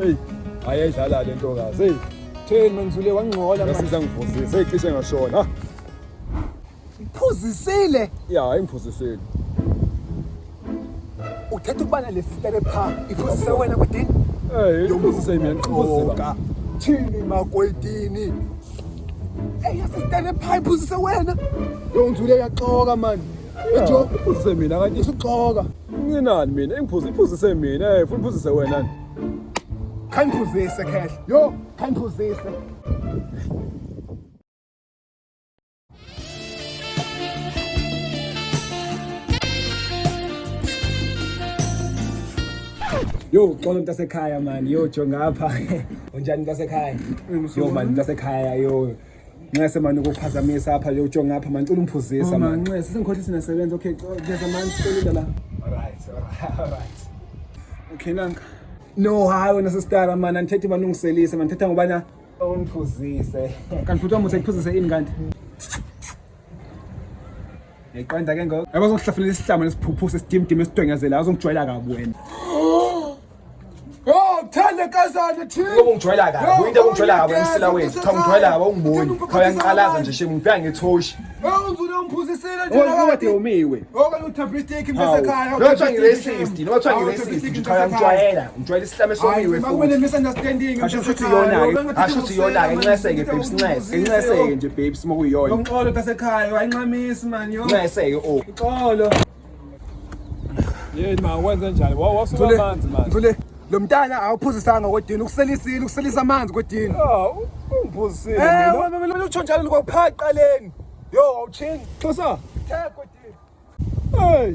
Hey, ayayidlala le ntokazi. Hey, Theni menzule wangcola manje. yasiza ngiphuzise. Hey, cishe ngashona. Phuzisile. Ya, ingiphuzisile. Uthetha ukubana le sister pha iphuzise wena kwedini? Hey, iphuzise mina, ngiphuzise baba. Thini makwedini? Hey, sister pha iphuzise wena. Yo nzule uyaxoka man. Jo, iphuzise mina kanti Usuxoka. nginani mina? Ingiphuze, iphuzise mina. Hey, futhi iphuzise wena. Khaniphuzise khehla. Yo, khaniphuzise. Yo, xolo mntasekhaya man. Yo, jonga apha. Unjani mntasekhaya? Yo man, mntasekhaya yo. Nxese man ukuphazamisa apha yo jonga apha man, cela ungiphuzisa man. Nxese sengikhohle sinasebenza. Okay, geza man, sicela la. Alright, alright, alright. Okay nanka. No, hayi wena sister man, andithethi man ungiselise man, ndithetha ngobana ungiphuzise. Kanti futhi wami uthekuphuzise ini kanti? Yayiqonda ke ngoku. Yabo zokuhlafulela isihlama nesiphuphu sesidimdim esidwengezela azongijwayela kabi wena. Oh, thanda kazana thini. Ngoba ungijwayela kabi, into ungijwayela kabi umsila wethu. Cha ungijwayela kabi ungiboni. Cha uyangiqalaza nje shame ngibheka ngethoshi. Oh, nzule ungiphuzisile nje. Kade umiwe. Okanye uthabhe istiki mntasekhaya. Noma kuthiwa ngi-racist, noma kuthiwa ngi-racist, cha uyangijwayela. Ngijwayela isihlama esomiwe Makube futhi. ne-misunderstanding. Asho ukuthi iyona-ke, asho ukuthi iyona-ke, nxese-ke babes, nxese, nxese-ke nje babes uma kuyiyona. Ngixolo mntasekhaya, ayinxamisi man yo. Nxese-ke oh. Xolo. Yini ma, wenze njani? Wasuka Nzule, amanzi man. Nzule, lo mntana awuphuzisanga kwedini, ukuselisile, ukuselisa amanzi kwedini. Ah, ungiphuzisile Eh, mina. wena mina utsho njalo kwapha eqaleni. Yo, awutshingi. Xhosa. The kwedini. Hey.